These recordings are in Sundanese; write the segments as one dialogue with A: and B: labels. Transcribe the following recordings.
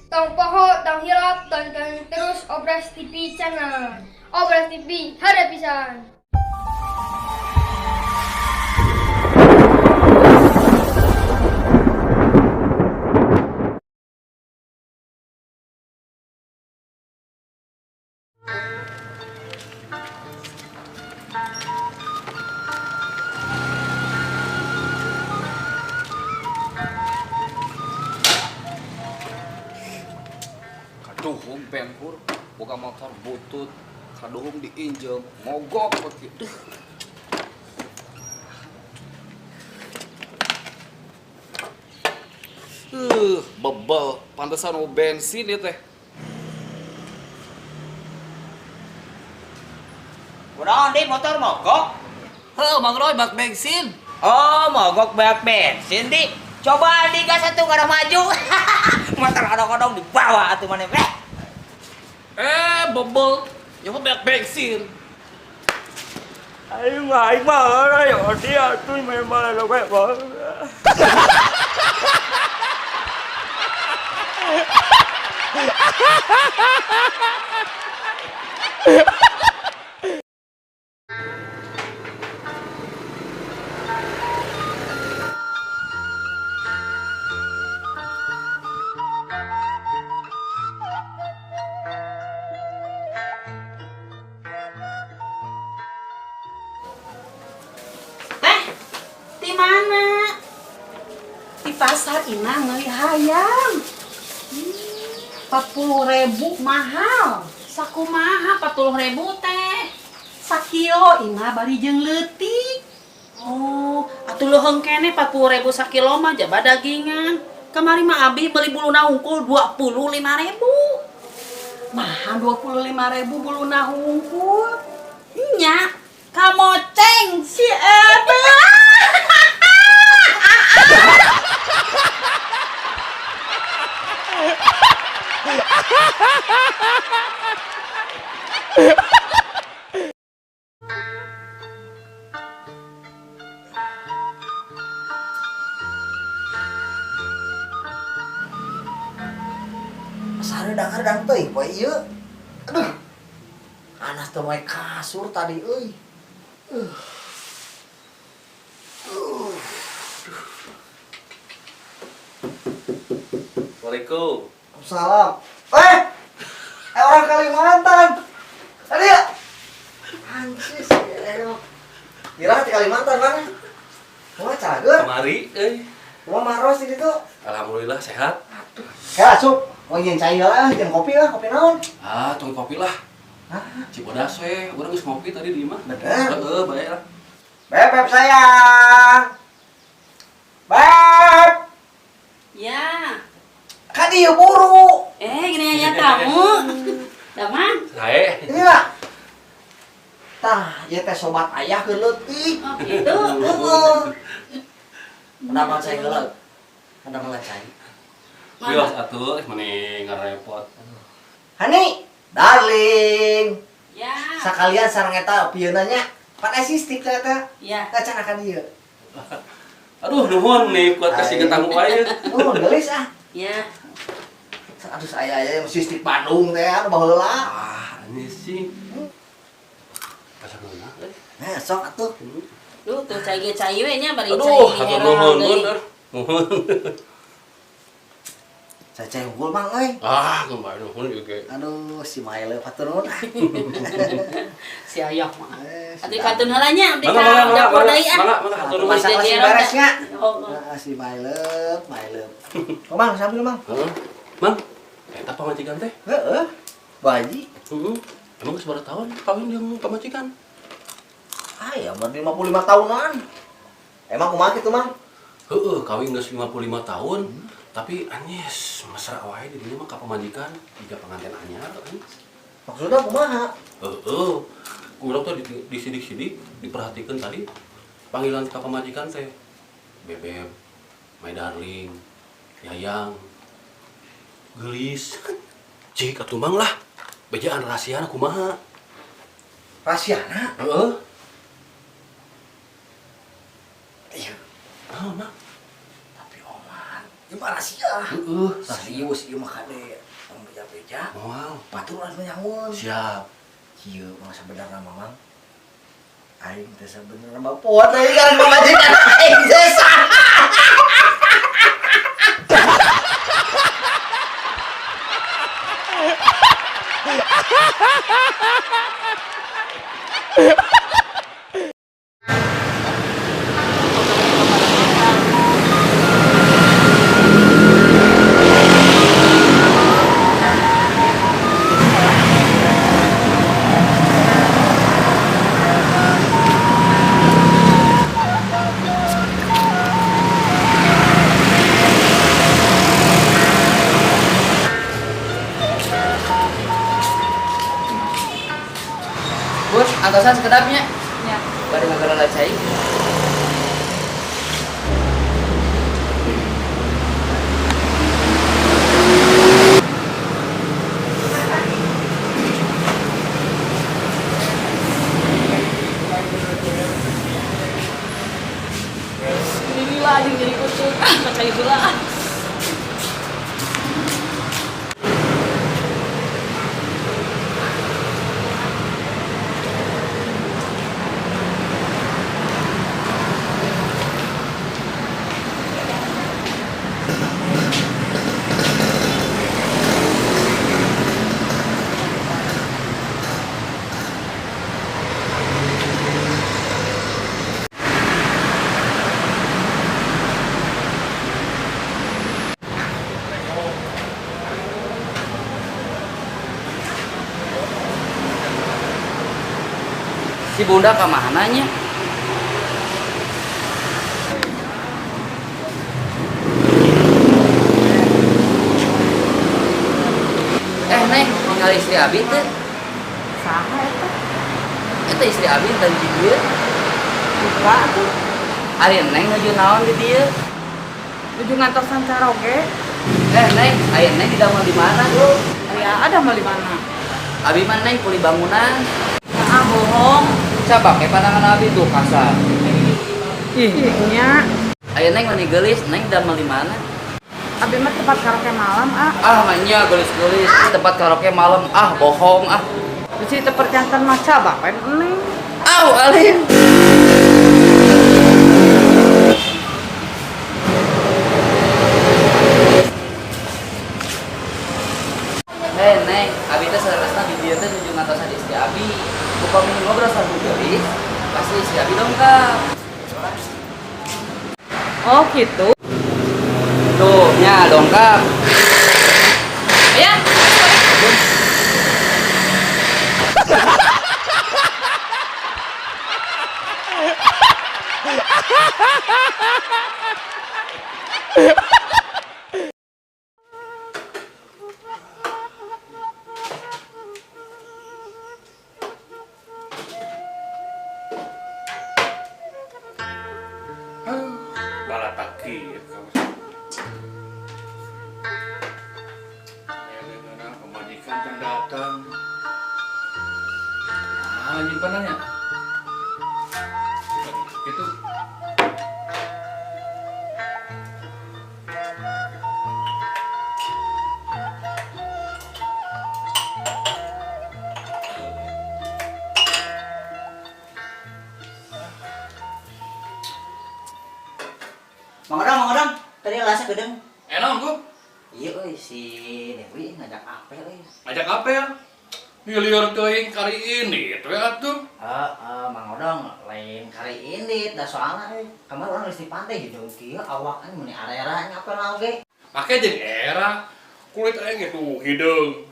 A: Tong poho, tong hilap, tonton terus Obras TV Channel. Obras TV, hade pisan.
B: Kaduhung pempur, boga motor butut, kaduhung diinjem, mogok begitu. Bebel, pantesan mau bensin ya teh.
C: Kunaon di motor mogok?
B: Heuh, Mang Roy bak bensin.
C: Oh, mogok banyak bensin di. Coba digas atuh kada maju. Motor odong-odong dibawa atuh maneh. Eh,
B: Eh, bebel, nyawa banyak bensin.
C: Aing mah aing mah ayo dia atuh memang lo kayak.
D: Teh, di mana?
E: Di pasar Inah meuli hayam. 40.000 mahal.
D: Sakumaha 40.000 teh?
E: Sakilo Inah bari jeung leutik.
D: Oh, atuh leuheung keneh 40.000 sakilo mah jaba dagingan. Kamari mah abi beli buluna hungkul 25.000.
E: Mahal 25.000 buluna hungkul.
D: Nya, kamoceng
E: Si eta.
F: Sareudang-reudang teuing poe ieu. Aduh. Anas teu moe kasur tadi euy.
B: Assalamualaikum.
F: Salam. Eh, orang Kalimantan. Tadi ya. Anjis, ya. Kira di Kalimantan mana? Wah, cager.
B: Kemari, eh.
F: Wah, maros di ditu.
B: Alhamdulillah sehat.
F: Ya, asup. Mau nyen cai lah, nyen kopi lah, kopi naon?
B: Ah, tong kopi lah.
F: Hah?
B: Cibodas we, urang geus ngopi tadi di imah.
F: Bener.
B: Heeh, bae lah.
F: Beb, beb sayang. Beb,
D: Ya.
F: kan ieu buru.
D: Eh, gini ya tamu. Daman.
B: Sae.
F: Ini lah. Tah, ieu teh sobat ayah keur leutik.
D: Oh, gitu.
F: Heeh. Kenapa cai heula? Kenapa cai?
B: Wios atuh, mending ngarepot.
F: Hani, darling.
D: Ya.
F: Sakalian sareng eta pieuna nya. Pan esistik teh eta.
D: Ya.
F: Ngacan akan ieu.
B: Aduh, nuhun nih kuat kasih ke tamu aja.
F: Nuhun geulis ah.
D: Ya.
F: Aduh saya aya sistik Bandung teh anu baheula.
B: Ah, ini sih. Asa geunah euy.
F: Nah, sok atuh.
D: Duh, tuh cai ge cai we nya bari cai.
B: Aduh, hatur nuhun
D: deui.
B: bener. Nuhun.
F: Saya cai unggul mang euy.
B: Ah, kemarin nuhun juga.
F: Aduh, si Maile hatur nuhun. Ah.
D: Si ayah mah.
F: Eh,
D: Atuh kantun heula nya abdi
B: Mangga,
D: ka
B: mangga, mangga,
D: dapur
B: mangga,
D: deui ah.
B: mangga, mangga, hatur nuhun.
F: Masak masih
D: Jejeron,
F: beres nya.
D: Oh, oh.
F: Nah, si Maile, Maile. Oh, Mang, sambil Mang.
B: Heeh. Mang, eta pamajikan teh?
F: Heeh. Bu Haji.
B: Heeh. Emang geus berapa tahun kawin jeung pamajikan?
F: Ah, ya umur 55 tahunan. Emang kumaha kitu, Mang?
B: Heeh, kawin geus 55 tahun. Tapi anyes mesra wae di dinya mah ka pamajikan, jiga panganten anyar anyes.
F: Maksudnya kumaha?
B: Heeh. Urang tuh disidik-sidik, diperhatikan tadi panggilan ka pamajikan teh. Bebeb, my darling, Yayang, geulis. Cik atuh Mang lah. Bejaan rahasiana kumaha?
F: Rahasiana?
B: Heeh.
F: Iya.
B: Naon, Mang?
F: Tapi oman, ieu mah rahasia.
B: Heeh, Heueuh.
F: Serius ieu mah kade. Tong beja-beja.
B: Moal.
F: Batur ulah nyahoeun.
B: Siap.
F: Kieu mah sabenerna mah Mang. Aing teh sabenerna mah poat deui kan pamajikan aing sesa.
C: Bun, antosan sekedapnya.
D: Ya.
C: Bari ngagara cai.
D: Lila anjing jadi kutut. Percaya heula.
C: Si bunda ka mana nya? Neng, ningali istri abi teh.
D: Saha eta?
C: Eta istri abi dan di dieu.
D: Lupa atuh.
C: Ari neng nuju naon di dieu?
D: Nuju ngantosan caroge.
C: Neng, aya neng di damel di mana?
D: Ari aa damel di mana?
C: Abi mah neng kuli bangunan.
D: Ah, bohong.
C: Cabak ke pandangan abi tuh kasar.
D: Ih, nya.
C: Aya neng mani geulis, neng damel di mana?
D: Abi mah tempat karaoke malam, ah.
C: Ah, manya geulis-geulis tempat karaoke malam. Ah, bohong ah.
D: Bisi teu percanten mah cabak we neng.
C: Au, alin. Hei, neng, abi teh saleresna di dieu teh nuju ngatosan istri abi. Upami ngobrol sareng geulis, pasti istri abi dongkap.
D: Oh, gitu.
C: Tuh, nya dongkap.
D: Ya.
G: Balataki ya kamu. Pemajikan kan datang. Ah, nyimpanannya. Itu.
C: Mang Odong, Mang Odong, tadi lasnya gedeng.
G: Enak, Bu.
C: Iya, euy, si Dewi ngajak apel euy.
G: Ngajak apel? Miliar teuing kari ini teh atuh.
C: Heeh, Mang Odong lain kari ini da soalna euy. Kamari urang geus di pantai hidung kieu awak kan meuni arera nya apel oge.
G: Make jeung era kulit aing gitu hideung.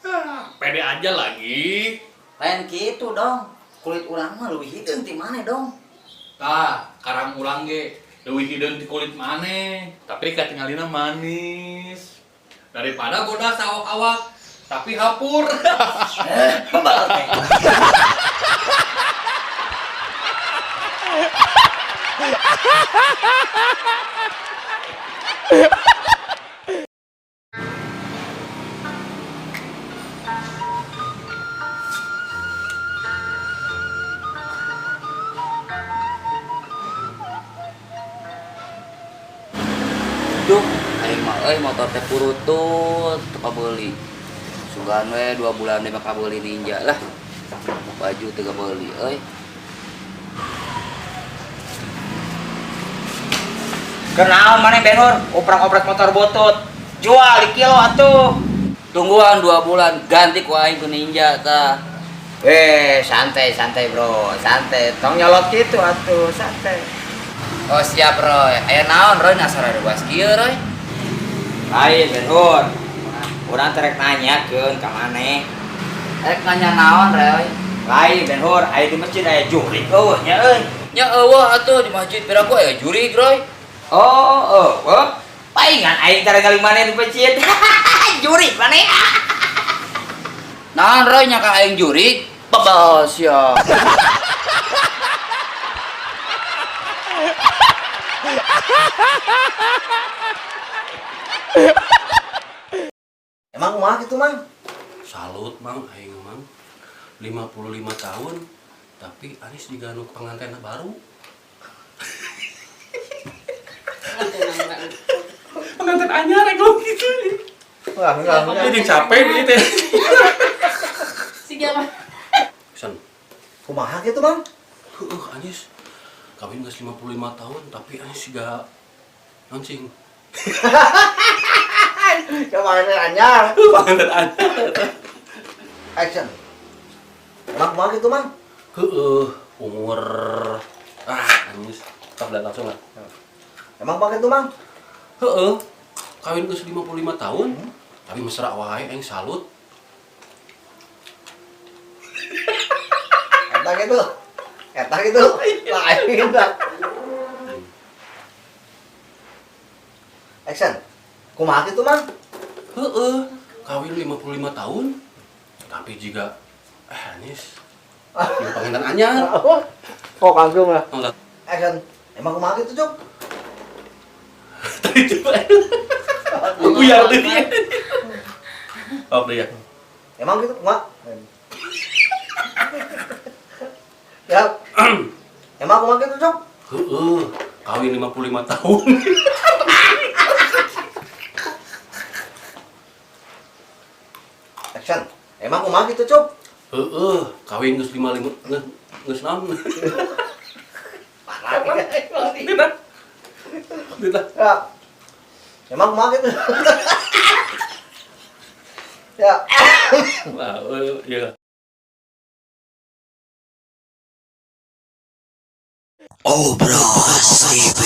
G: Ah, pede aja lagi.
C: Lain kitu dong. Kulit urang mah leuwih hideung ti maneh dong.
G: Tah, karang urang ge leuwih hideung ti kulit maneh, tapi katingalina manis. Daripada bodas awak-awak tapi hapur.
C: Pembalap teh. Duh, aing mah euy motor teh purutut teu kabeuli. Sugan we 2 bulan deui mah kabeuli Ninja lah. Baju teu kabeuli euy.
H: Kenaon maneh Benhur, oprek-oprek motor butut. Jual di kilo atuh.
C: Tungguan 2 bulan ganti ku aing ku Ninja tah.
H: Santai santai bro, santai. Tong nyolot gitu atuh, santai.
C: Oh siap Roy. Aya naon Roy nasara ruas kieu Roy?
H: Lain Benhur. Urang teh rek nanyakeun ka maneh.
C: Rek nanya naon Roy?
H: Lain Benhur, aya di masjid aya jurig eueuh nya euy.
C: Nya eueuh atuh di masjid piraku aya jurig Roy.
H: Oh, oh, oh. Palingan aing teh ngali maneh di masjid. Jurig maneh.
C: Naon Roy nya ka aing jurig? Bebas ya.
F: Emang kumaha kitu, Mang?
B: Salut Mang aing Mang. 55 tahun tapi Anis juga nu pengantin baru. Pengantin anyar ego gitu.
F: Wah, enggak.
B: Jadi capek nih teh.
D: Siga mah.
B: Pisan.
F: Kumaha kitu, Mang?
B: Heueuh Anis. Kawin geus 55 tahun tapi Anis siga nancing.
F: Coba pengantin anyar.
B: Pengantin anyar.
F: Action. Emang kumaha kitu, Mang?
B: Heueuh, umur Anis. Tok langsung lah.
F: Emang kumaha kitu, Mang?
B: Heueuh. Kawin geus 55 tahun, tapi mesra wae aing salut.
F: Eta kitu. Eta kitu. Lain dah. Action. Kumaha kitu, Mang?
B: Heueuh, kawin 55 tahun, tapi jiga Anis. Yang pengantin anyar.
F: Kok langsung lah.
B: Enggak.
F: Action. Emang kumaha kitu, Cuk?
B: Tadi coba. Buyar deh dia. Oh, iya.
F: Emang gitu, kumaha? Ya. Emang kumaha kitu, Cuk?
B: Heueuh, kawin 55 tahun.
F: Action. Emang kumaha kitu, Cuk?
B: Heueuh, kawin geus 55 geus naon?
F: Parah.
B: Tidak. Tidak.
F: Ya. Emang kumaha kitu? Ya.
B: Wah, iya.
I: Obras TV.